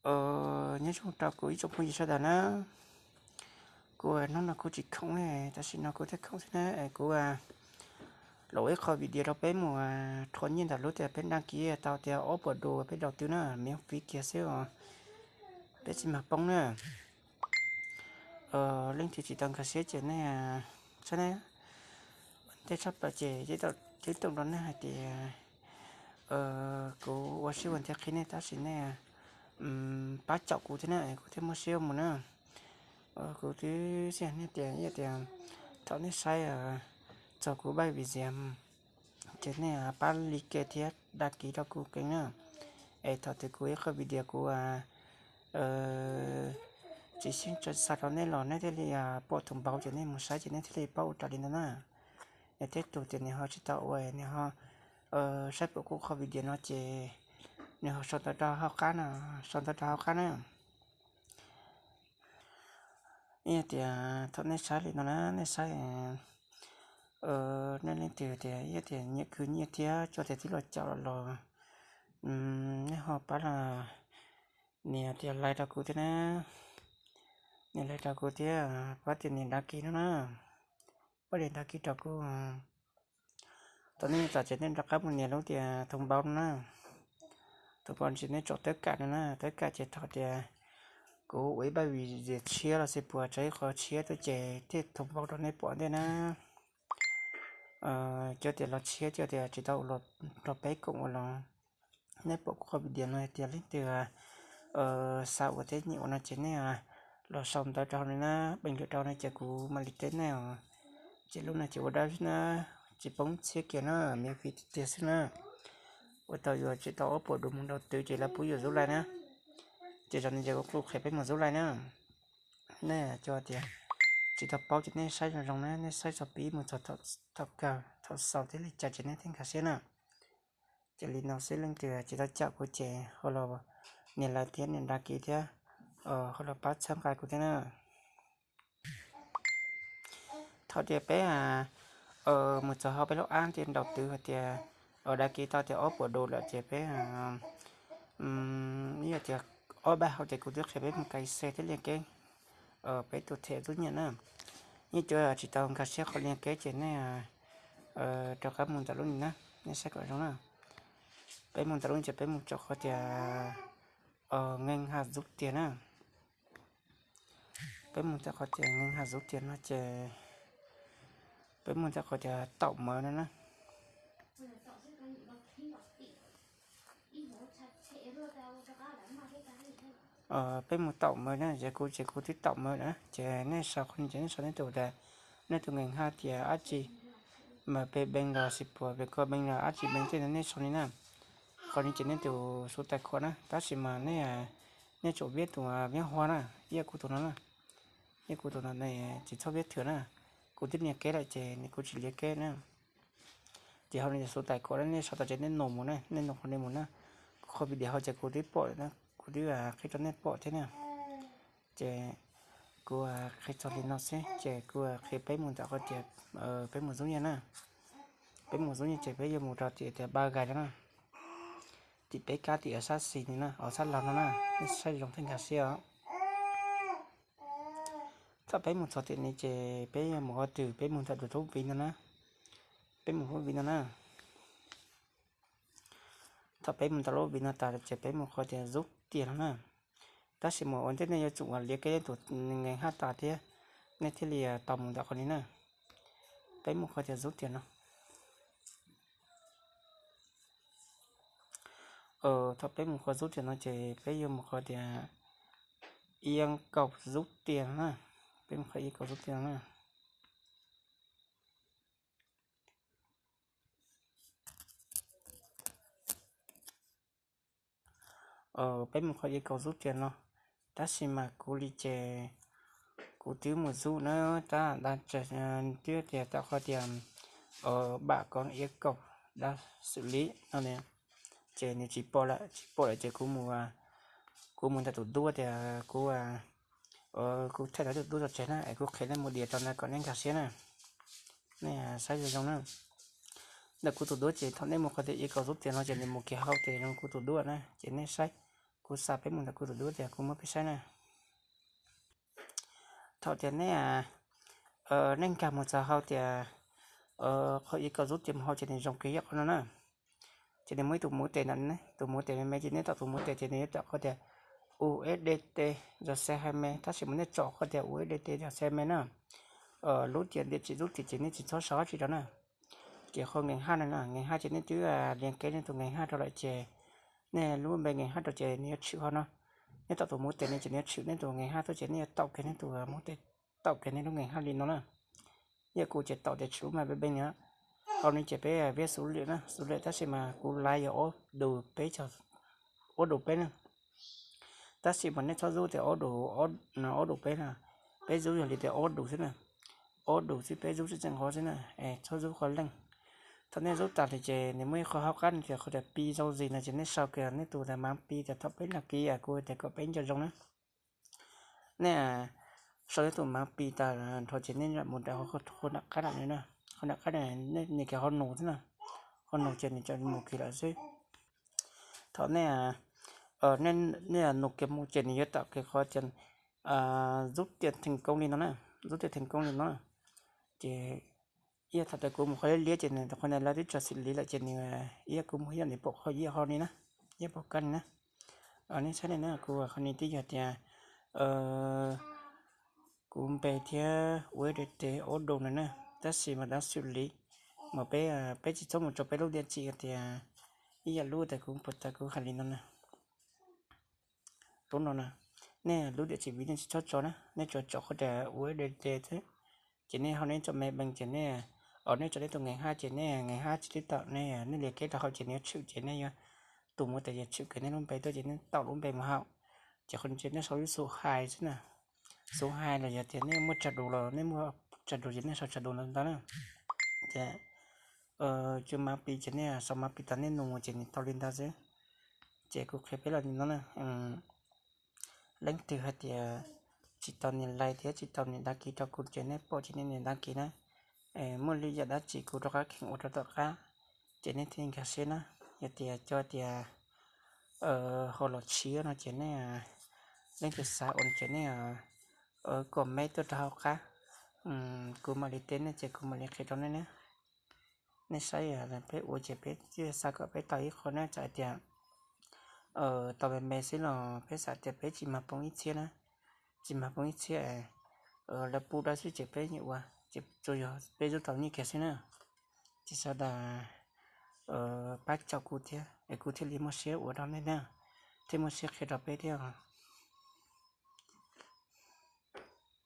Nyob zoo rau kuv ib tsoom phooj ywg sawv daws na. Kuv hnub no kuv tsis khoom ne, tam sim no kuv thiaj khoom xwb na. Kuv los ua ib qho video rau peb mus rho nyiaj ntawm lub tias peb đăng ký tau tias ob puas đô peb đầu tư na, miễn phí kiag xwb os, peb tsis mag poob na. Leej twg tsis tau nkag siab ces nej saib na. Ua ntej tshaj plaws ces ceeb toom rau nej hais tias kuv ua siab ua ntev qhia nej tab sis nej pab caum kuv thiab na, kuv thiaj muaj siab mus na. Kuv twb xav nej tias, yog tias thaum nej saib txog kuv pab video ces nej pab like thiab đăng ký rau kuv kênh na. Es thaum twg kuv ib qho video kuv tsis xyeej tso xa rau nej los nej thiaj li pom thông báo ces nej mus saib ces nej thiaj li paub ua raws li ntawd na. Yog tej tug tias nws ho tsis tau ua, nws ho saib pom kuv qhov video no ces nws ho sau ntawv rau hauv qab no, sau ntawv rau hauv qab na. Yog tias thaum nej saib li no na, nej saib, nej leej twg tias yog tias nyiam khwv nyiaj thiab coj tias tib los caum los, nej ho pab los nias tias like rau kuv thiab na. Nias like rau kuv thiab, pab tias nias đăng ký no na. Pab nias đăng ký rau kuv. Thaum nej nias tas ces nej rov qab mus nias lub tias thông báo no na. Thông báo ces nej tsom tawb kam no na, tawb kam ces thaum tias kuv ua ib pab video tshiab los xij puas tso ib qho tshiab tuaj ces thiaj thông báo rau nej pom ntej na. Cov tias los tshiab, cov tias tsis tau los nrog peb koom ua los, nej pom kuv qhov video no hais tias leej twg xav ua thiab nyiam ua no ces nej los sau ntawv rau hauv no na, peem lwm rau no ces kuv mam li teb nej os. Ces lub no ces ua dab xwb na, tsis poob txhiab kiag na, miễn phí tiag tiag xwb na. Ua tau yuav tsis tau ob puas đô mus đầu tư ces lawv pub yuav zub laij na. Ces zaum no ces kuv kuj qhia peb mus zub laij na. Nej cov tias tsis tau paub ces nej saib zoo zoo na, nej saib txog pib mus txog thaum kawg thaum xaus thiaj li cas ces nej thiaj nkag siab na. Ces li no xwb, leej twg tsis tau caum kuv ces ho los nias like thiab nias đăng ký thiab, ho los pab txhawb nqa kuv thiab na. Thaum tias peb mus txog hauv peb lub app tias đầu tư hais tias đăng ký tau tias ob puas đô lawm ces peb, yog tias ob peb hauv ces kuv twb qhia peb mus cài xe thiab liên kết peb tus thẻ rút nyiaj na. Nej cov tsis tau nkag siab qhov liên kết ces nej rov qab mus ntawm lub ni na, nej saib kom zoo na. Peb mus ntawm lub ni ces peb mus txog qhov tias ngân hàng rút tiền na. Peb mus txog qhov tias ngân hàng rút tiền no ces peb mus txog qhov tias tạo mới no na. Peb mus tạo mới na, ces kuv ces kuv twb tạo mới na, ces nej sau qhov ni ces nej sau nej tus tias, nej tus ngân hàng tias dab tsi, M P Bank los xij puas Vietcombank los dab tsi bank tej no nej sau li na. Qhov ni ces nej tus số tài khoản na, tab sis mas nej, nej tsum viết tus viết hoa na, ib yam kuv tus no na. Ib yam kuv tus no, tsis txhob viết thừa na. Kuv twb nias keb lawm ces kuv tsis lias keb na. Ces hauv no yog số tài khoản na, nej sau tau ces nej nộp mus na, nej nộp qhov ni mus na. Kuv qhov video hauv ces kuv twb pom lawm na, kuv twb qhia rau nej pom thiab na. Ces kuv qhia txog li no xwb ces kuv qhia peb mus ntawm qhov tias peb mus zub nyiaj na. Peb mus zub nyiaj ces peb yuav mus rau tim tias ba gais no na. Tim peb kab tim sab xis ni na, os sab laug no na, nej saib zoo thiaj nkag siab os. Thaum peb mus txog tim ni ces peb yuav mus qhov twg, peb mus ntawm tus lub vis no na. Peb mus lub vis no na. Thaum peb mus ntawm lub vis no tas ces peb mus qhov tias rút tiền no na. Tab sis mas ua ntej nej yuav tsum uas lias keb nej tus ngân hàng tas thiab, nej thiaj li tau mus ntawm qhov ni na. Peb mus qhov tias rút tiền no. Thaum peb mus qhov rút tiền no ces peb yuav mus qhov tias yêu cầu rút tiền no na. Peb mus qhov yêu cầu rút tiền no na. Peb mus qhov yêu cầu rút tiền no, tab sis mas kuv li ces kuv twb mus rút na, tab sis twb tias tau qhov tias bạn có yêu cầu đã xử lý no, ces nws tsis pom lawm, tsis pom lawm ces kuv mus, kuv mus ntawm tus duab tias kuv, kuv thaij tau tus duab tso tseg na, es kuv qhia nej mus dias rau ntawd kom nej nkag siab na. Nej saib zoo zoo na. Ntawm kuv tus duab ces thaum nej mus qhov tias yêu cầu rút tiền no ces nws mus kiag hauv ces zoo kuv tus duab na, ces nej saib. Kuv xa peb mus ntawm kuv tus dub tias kuv muab peb saib na. Thaum tias nej, nej nkag mus txog hauv tias qhov ib kom zub tias mus hauv ces nws zoo kiag yog qhov no na. Ces nws muaj ib tus muv tes ntawm, tus muv tes me me ces nej tom tus muv tes ces nws yuav tom qhov tias U S D T yog C H M, tab sis mas nej tsom qhov tias U S D T yog C H M na. Lub tias địa chỉ rút tiền ces nej tsis txhob sau dab tsi rau na. Ces qhov nkees haj no na, nkees haj ces nej twb lias kev nej tus nkees haj rau lawm ces nej lub npe nkees haj rau ces nws yuav tshwm qhov no. Nej tom tus muv tes no ces nws yuav tshwm nej tus nkees haj tuaj ces nej yuav taum kiag nej tus muv tes, taum kiag nej lub nkees haj li no na. Yog kuv ces taum tias tshwm lub mas peb peb no. Hauv no ces peb peb xub lwm na, xub lwm tab sis mas kuv laiv yog ob dus peb, ob dus peb na. Tab sis mas nej txhob zub tias ob dus, ob dus peb na, peb zub yog li tias ob dus xwb na. Ob dus xwb peb zub tseem tseem qhov xwb na, txhob zub qhov leej. Thaum nej zub tas li ces nws muaj ib qho hauv qab no tias qhov tias pi zau zis no ces nej sau kiag nej tus tas mav pi tas thaum peb nag kis kuv tias kom peb nco zoo na. Nej sau nej tus mav pi tas nrho ces nej mus rau qhov nram qab na, qhov nram qab na, nws kiag qhov nus xwb na, qhov nus ces nws tseem mus kiag lawm xwb. Thaum nej, nej nus kiag mus ces nws yuav tom kiag qhov tias rút tiền thành công li no na, rút tiền thành công li no. Ces ib yam thaum tas kuv mus qhov liab liab ces nws qhov ntawd lawv twb tso xim li lawm ces nws ib yam kuv mus ib yam nws pom qhov ib yam ho li na, ib yam pom kab li na. Nej saib li na, kuv qhov ni twb yog tias kuv npe thiab U S D T ob dus no na, tab sis mas dab xyum li mas peb, peb tsis txhob mus tso peb lub địa chỉ tias ib yam lub tas kuv pus tas kuv hais li no na. Lub no na, nej lub địa chỉ ví nej tsis txhob tso na, nej tsuas tso qhov tias U S D T xwb. Ces nej ho nej tso me pees ces nej, nej tso nej tus nkees haj ces nej nkees haj tsis twb tau, nej, nej lias kev rau hauv ces nws yuav tshwm ces nej yuav tus muv tes yuav tshwm kiag nej lub npe tuaj ces nej taum lub npe mus hauv. Ces qhov no ces nej sau lub xu hais xwb na. Xu hais los yog tias nej muaj tsawg dus los nej muaj tsawg dus ces nej sau tsawg dus ntawd ntag na. Ces tsuas mav pi ces nej sau mav pi tas nej nus mus ces nws tau li ntawd xwb. Ces kuv qhia peb los li no na. Leej twg hais tias tsis tau nias like thiab tsis tau nias đăng ký rau kuv ces nej pom ces nej nias đăng ký na. Muaj li yam dab tsi kuv rov qab kheev ua rau tom qab ces nej thiaj nkag siab na. Yog tias cov tias ho los tshiab no ces nej, leej twg xav ua no ces nej comment tuaj rau hauv qab, kuv mam li teb nej ces kuv mam li qhia rau nej na. Nej saib peb ua ces peb thiaj xav kom peb tau ib qho na, txawm hais tias tau me me xwb los peb xav tias peb tsis mag poob ib txhiab na, tsis mag poob ib txhiab. Lawv pub dawb xwb ces peb yeej ua, ces tsuas yog peb zub tau nyiaj kiag xwb na. Ces sawv daws pab caum kuv thiab es kuv thiaj li muaj siab ua rau nej na, thiaj muaj siab qhia rau peb thiab.